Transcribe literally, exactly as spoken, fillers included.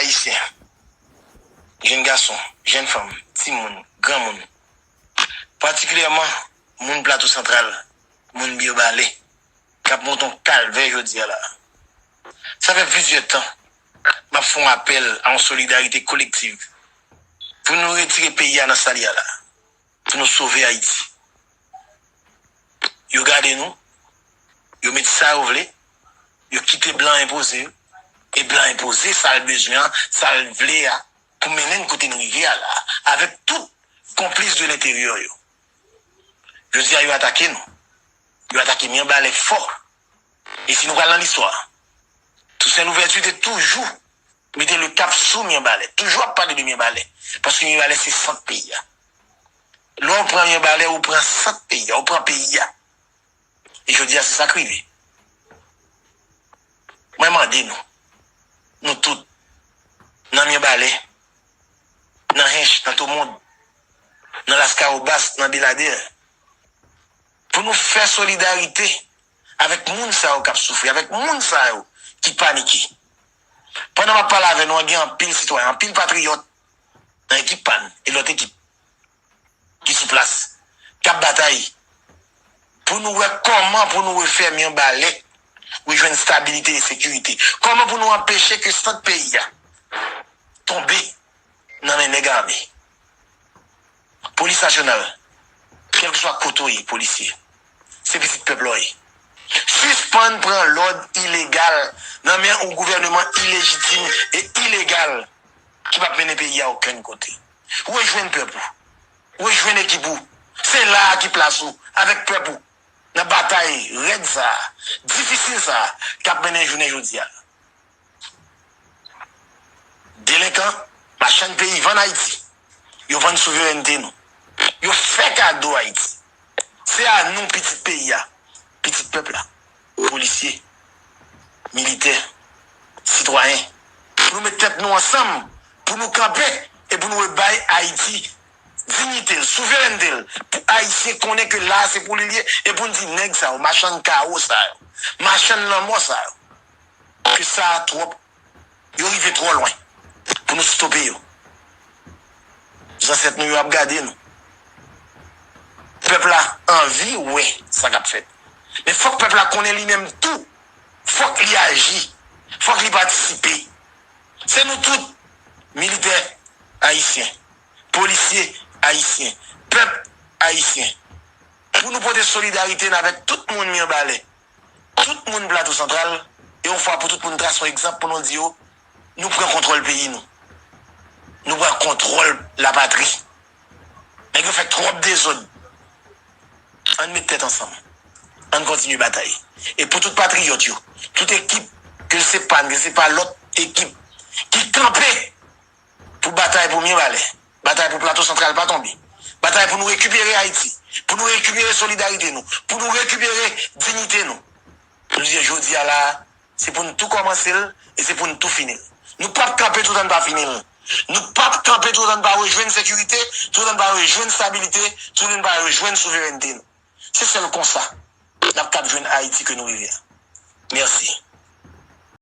Ayisyen, jenn gason, jenn fanm, timoun, granmoun, patikilyèman moun Plato Santral, moun Mibalè, k ap monte yon kalvè jodi a la. Sa fè plizyè tan m ap fè yon apèl a yon solidarite kolektiv pou nou retire peyi a nan sa l ye a la, pou nou sove Ayiti. Yo gade nou, yo met sa yo vle, yo kite blan enpoze yo, e blan enpoze sa l bezwen an, sa l vle a, pou mennen n kote n rive a la, avèk tout konplis de lenteryè yo. Jodi a, yo atake nou. Yo atake Myanbalè fò. E si nou pral nan listwa, Tousen Louvèti te toujou mete le kap sou Myanbalè, toujou ap pale de Myanbalè, paske Myanbalè se sant peyi a. Lè w pran Myanbalè, ou pran sant peyi a, ou pran peyi a. E jodi a, se sa k rive. Mwen mande nou, nou tout, nan Myanbalè, nan Hench, nan Tomond, nan Laskawobas, nan Beladè, pou nou fè solidarite avèk moun sa yo k ap soufri, avèk moun sa yo ki panike. Pandan m ap pale avè nou an, gen anpil sitwayen, anpil patriyòt nan ekip pa n e lòt ekip ki sou plas, k ap batay pou nou wè kòman pou nou refè Myanbalè rejwenn stabilite e sekirite. Kòman pou nou anpeche ke sant peyi a tonbe nan men nèg ame. Polis nasyonal, kèlkeswa kote w ye, polisye, se pitit pèp la w ye. Sispann pran lòd ilegal nan men yon gouvèneman ilejitim e ilegal ki p ap mennen peyi a okenn kote. Rejwenn pèp ou. Rejwenn ekip ou. Se la a ki plas ou, avèk pèp ou, nan batay rèd sa a, difisil sa a, k ap mennen jounen jodi a. Delenkan, machann peyi vann Ayiti. Yo vann souverènte nou. Yo fè kado Ayiti. Se a nou, pitit peyi a, pitit pèp la, polisye, militè, sitwayen, pou nou met tèt nou ansanm, pou nou kanpe e pou nou rebay Ayiti diyite l, souverènte l, pou Ayisyen konnen ke la a se pou li l ye, e pou n di nèg sa yo, machann kawo sa yo, machann lanmò sa yo, ke sa a twòp, yo rive twò lwen pou nou stope yo. Zansèt nou yo ap gade nou. Pèp la anvi wè sa k ap fèt. Men fòk pèp la konnen li menm tou. Fòk li aji. Fòk li patisipe. Se nou tout, militè ayisyen, polisye ayisyen, pèp ayisyen, pou nou pote solidarite n avèk tout moun Myanbalè, tout moun Plato Santral, e yon fwa pou tout moun trase yon egzanp pou nou di yo, nou pran kontwòl peyi nou. Nou pran kontwòl lapatri. Nèg yo fè twòp dezòd. Ann met tèt ansanm. Ann kontinye batay. E pou tout patriyòt yo, tout ekip, ke se pa n, ke se pa lòt ekip, ki kanpe pou batay pou Myanbalè, batay pou Plato Santral pa tonbe, batay pou nou rekipere Ayiti, pou nou rekipere solidarite nou, pou nou rekipere diyite nou. Nou di jodi a la, se pou n tou kòmanse l e se pou n tou fini l. Nou p ap kanpe toutan n pa fini l. Nou p ap kanpe toutan n pa rejwenn sekirite, toutan n pa rejwenn stabilite, toutan n pa rejwenn souverènte nou. Se sèl konsa n ap kab jwenn Ayiti ke nou reve a. Mèsi.